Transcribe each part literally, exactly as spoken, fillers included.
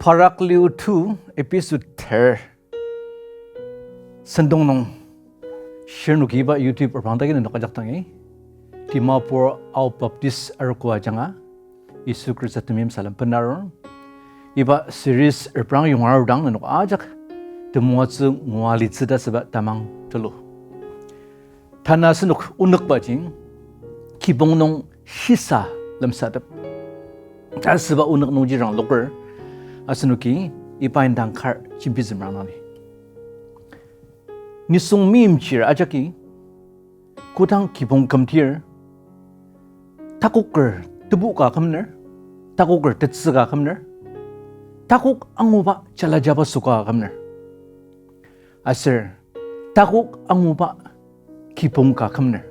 Parakliu two, episode ter. Sentong nung shirnoki iba YouTube reprang dagi nenok ajak dangi, Dimapur Ao Baptist Arogo ajanga Yisu Khrista temeim salem benarur. Iba series reprang yonga arudang nenok ajak temoatsü ngua litsü ta asüba tamang tulu. Tanü asenok onükbaji, kibong nung shisa lemsatep ta asüba onük nungji rangloker asenoki iba indang kar jembitsü merang nangni. Nisung meimchir ajaki, kodang kibong kümdir, takoker tebu ka kümner, takoker tetsü ka kümner, takok anguba jala jabaso ka kümner. Aser takok anguba kibong ka kümner.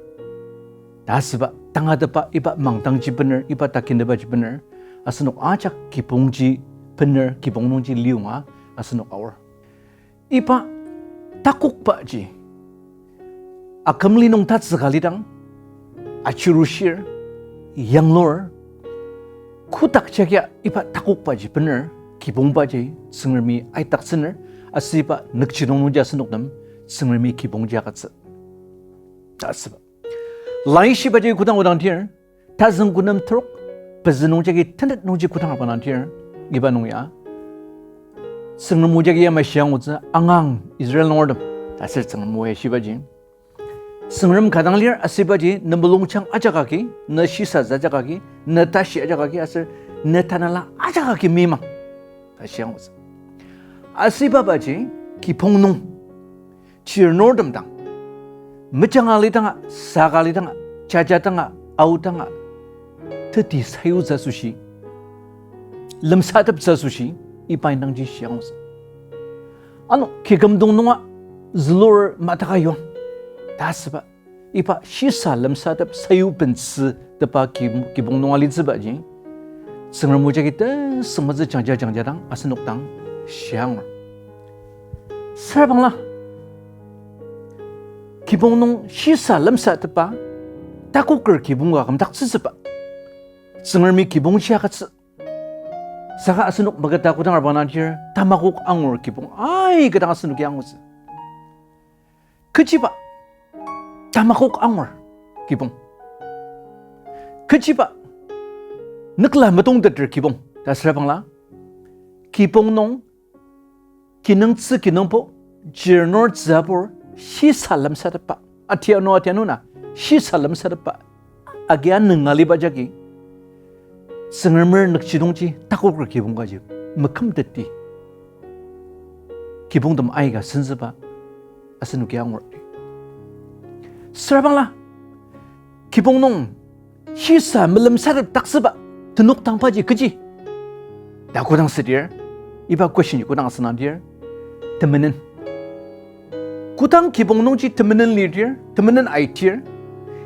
Ta asüba tangatetba iba mangdangji bener, iba takintetbaji bener, asenok ajak kibongji bener, kibong nungji liyonga asenok aor. Iba takokbaji akümli nung tatsüka lidang, achirushir, yanglur, kotak jagia iba takokbaji bener, kibongbaji Tsüngremi aidaktsüner, aser iba nükjidong nungji asenok nem Tsüngremi kibongji agütsü ta asüba. Laishibaji kodang odang dir, tazüng kü nem trok, pezü nung jagi tenet nungji kodang abang dang dir, iba nung ya Tsüngrem o jagi yamai shia angutsü, angang Israel nungertem ta aser Tsüngrem o ya shibaji, Tsüngrem ka dang lir aser ibaji ne mulungjang ajak agi, ne shisatsü ajak agi, ne tashi ajak agi, aser ne tanela ajak agi meimang ta shia angutsü. Aser ibabaji kibong nung chirnurtem dang, mejanga lidanga, saka lidanga, jaja danga, ao danga, teti sayutsü asoshi, lemsateptsü asoshi, iba indangji shia angutsü. Ano kikümdong nunga zülur mataka yuang ta asüba, iba shisa lemsatep sayu bentsütepa ki-, kibong nunga litsübaji, Tsüngrem o jagi tesüngmetsü jangja jangja dang asenok dang shia angur. Süra bangla, kibong nung shisa lemsatepa, takoker kibong ka kümdaktsütsüba, Tsüngremi kibongji agütsü. Saka asenok maketa kodang abang dang dir, tamakok angur kibong aika dang asenoki angutsü. Kechiba tamakok angur kibong? Kechiba nükla metongteter kibong ta süra bangla, kibong nung kinungtsü kinungpo, chirnur tsübur, shisa lemsatepa, atianu atianu na shisa lemsatepa agi anünga liba jagi, Tsüngremer nükjidongji takoker kibong kaji mekümteti kibongtem aika senzüba asenoki angur. Süra bangla, kibong nung shisa melemsatepdaktsüba tenok tangbaji kechi ta kodang südir, iba question ji kodang asüngdangdir, temenen. Kodang kibong nungji temenen lidir, temenen aitir,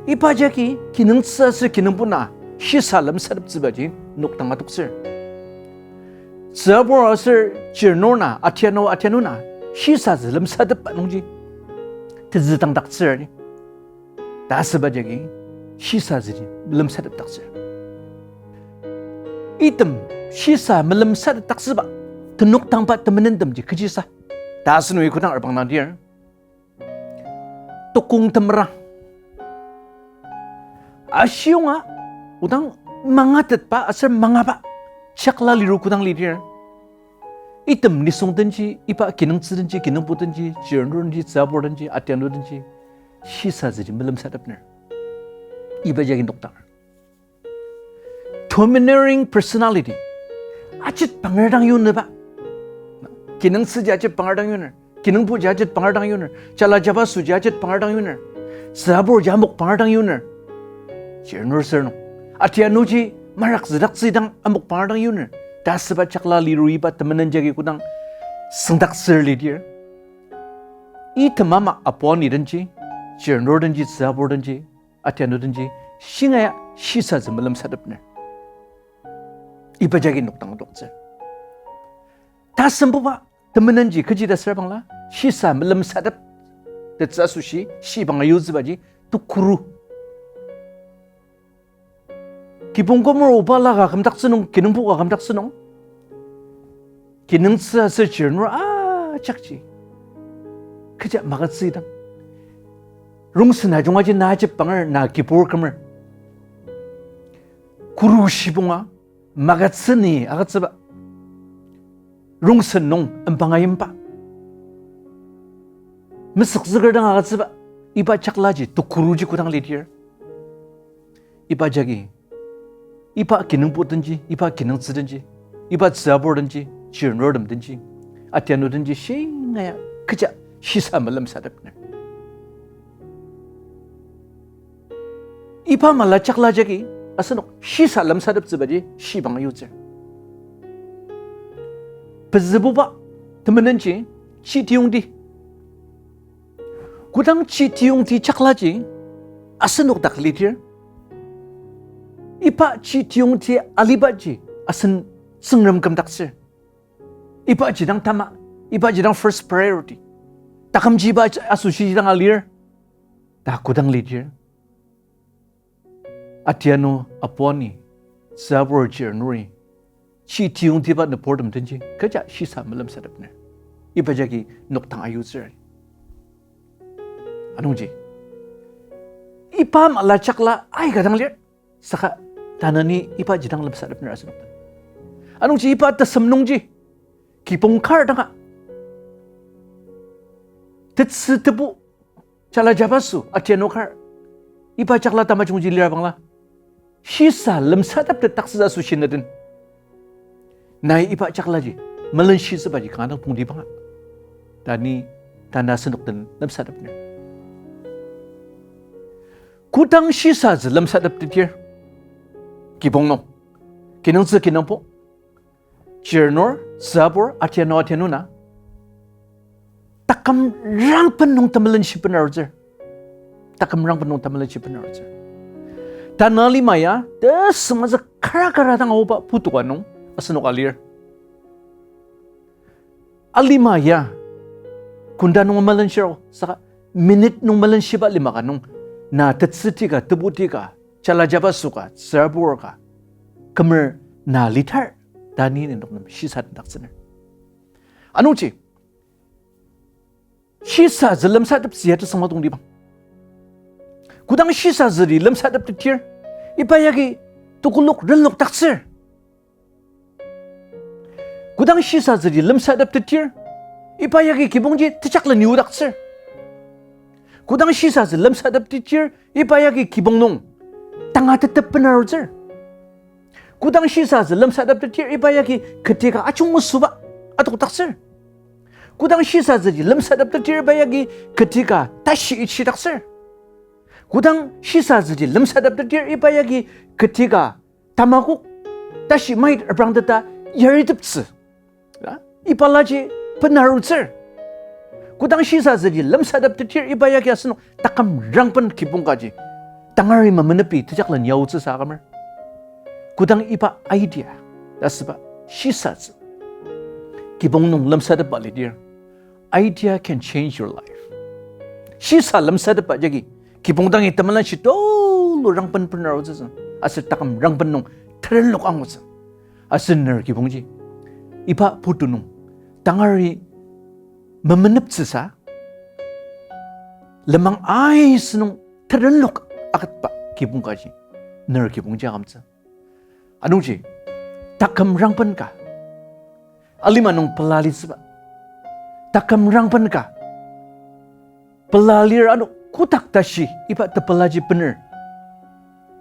iba jagi kinungtsü aser kinungpo na shisa lemsateptsübaji nokdang adoktsür. Tsübur aser chirnur na, atianu atianu na shisatsü lemsatepba nungji tezü dangdaktsür ta asüba jagi shisatsüji melemsatepdaktsür. Item shisa melemsatepdaktsüba tenok tangba temenentemji kechisa ta asenoki kodang arbang dang dir, tokong temera. Ashiyonga odang mangatetba aser mangaba chakla liru kodang lidir, item nisung denji, iba kinungtsü denji, kinungpo denji, chirnur denji, tsübur denji, atianu denji shisatsüji melemsatepner. Iba jagi nokdang domineering personality. Ajit panger dang yonüba. Kinungtsüji ajit panger dang yoner. Kinungpoji ajit panger dang yoner. Jala jabasoji ajit panger dang yoner. Tsüburji amok panger dang yoner. Chirnur sür nung, atianuji marakzüdaktsü dang amok panger dang yoner ta asüba chakla liru iba temenen jagi kodang süngdaktsür lidir, item ama apu ani denji, chirnur denji, tsübur denji, atianu denji, shingaia shisatsü melemsatepner. Iba jagi nokdang adoktsür. Tasembuba temenenji kechi ta süra bangla, shisa melemsatep tetsü asoshi shibang ayutsübaji tukuru. Kibong kümer oba la ka kümdaktsü nung, kinungpo ka kümdaktsü nung, kinungtsü aser chirnur ajakji kecha magütsüdang, rongsen ajungaji na ajep banger, na kibur kümer. Kuru shibonga magütsü ni agütsüba, rongsen nung embang ayimba, mesükzüker dang agütsüba, iba chaklaji, tekuruji kodang lidir, iba jagi, iba kinungpo denji, iba kinungtsü denji, iba tsübur denji, chirnurtem denji, atianu denji, shingaia kecha shisa melemsatepner. Iba mala chakla jagi asenok shisa lemsateptsübaji shibang yutsür. Pezübuba temenenji chitiyongti. Kodang chitiyongti chaklaji asenok dak lidir, iba chitiyongti alibaji asen Tsüngrem kümdaktsür. Ibaji dang tama, ibaji dang first priority. Takümji iba asoshi dang alir ta kodang lidir, atianu apuani, tsübur chirnuri, chitiyongtiba nüburtem denji kecha shisa melemsatepner. Iba jagi nokdang ayutsür. Anungji, iba mala chakla aika dang lir. Saka tanü ni ibaji dang lemsatepner asenok den. Anungji iba tesem nungji, kibong kar danga, tetsü tebu, jala jabaso atianu kar, iba chakla tamajungji lir bangla, shisa lemsateptetdaktsü asoshi nü den, nai iba chaklaji melenshitsübaji kanga dang tongtibanga ta ni tanü asenok den lemsatepner. Kodang shisatsü lemsateptetir, kibong nung, kinungtsü kinungpo, chirnur, tsübur, atianu atianu na, taküm rangben nung temelenshi benarutsür. Taküm rangben nung temelenshi benarutsür. Tanü lima ya tesüngmazü kara kara dang aoba putu ka nung asenok alir. Alima ya kunda nung melenshiro, saka minute nung melenshiba lima ka nung, na tetsüti ka, tebuti ka, jala jabaso ka, tsübur ka, kümer na litar ta ni nenok nem shisa tendaktsüner. Anungji, shisatsü lemsateptsü ya tesüngma tongtibang. Kodang shisatsüji lemsateptetir, iba yagi tekolak renlokdaktsür. Kodang shisatsüji lemsateptetir, iba yagi kibongji tejaklen yudaktsür. Kodang shisatsü lemsateptetir, iba yagi kibong nung tangatetep benarutsür. Kodang shisatsü lemsateptetir, iba yagi keteka ajungmesüba adokdaktsür. Kodang shisatsüji lemsateptetir, iba yagi keteka tashi ichidaktsür. Kodang shisatsüji lemsateptetir, iba yagi keteka tamakok tashi mait reprangteta yariteptsü, a, ibalaji benarutsür. Kodang shisatsüji lemsateptetir, iba yagi asenok taküm rangben kibong kaji tangari memenepi tejaklen yaotsü sa akümer. Kodang iba idea, ta asüba shisatsü kibong nung lemsatepba lidir, idea can change your life. Shisa lemsatepba jagi kibong dangi temelenshi tulu rangben benarutsütsü, aser taküm rangben nung terenlok angutsü. Aser ner kibongji iba putu nung tangari memeneptsüsa, lenmang aisü nung terenlok aketba kibong kaji ner kibongji akümtsü. Anungji, taküm rangben ka, alima nung pela litsüba, taküm rangben ka, pela lir ano kotak tashi iba tepelaji bener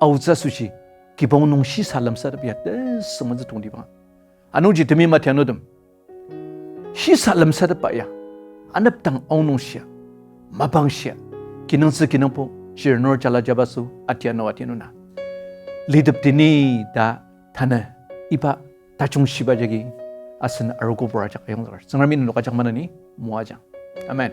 aotsü asoshi, kibong nung shisa lemsatep ya tesüngmazü tongtibang. Anungji temeim atianutem, shisa lemsatepba ya anepdang aonung shia, mapang shia, kinungtsü kinungpo, chirnur jala jabaso, atianu atianu na liteptini ta tanü iba tajung shiba jagi asen arogobur ajak ayongzüker. Tsüngremi nenok ajak maneni moajang. Amen.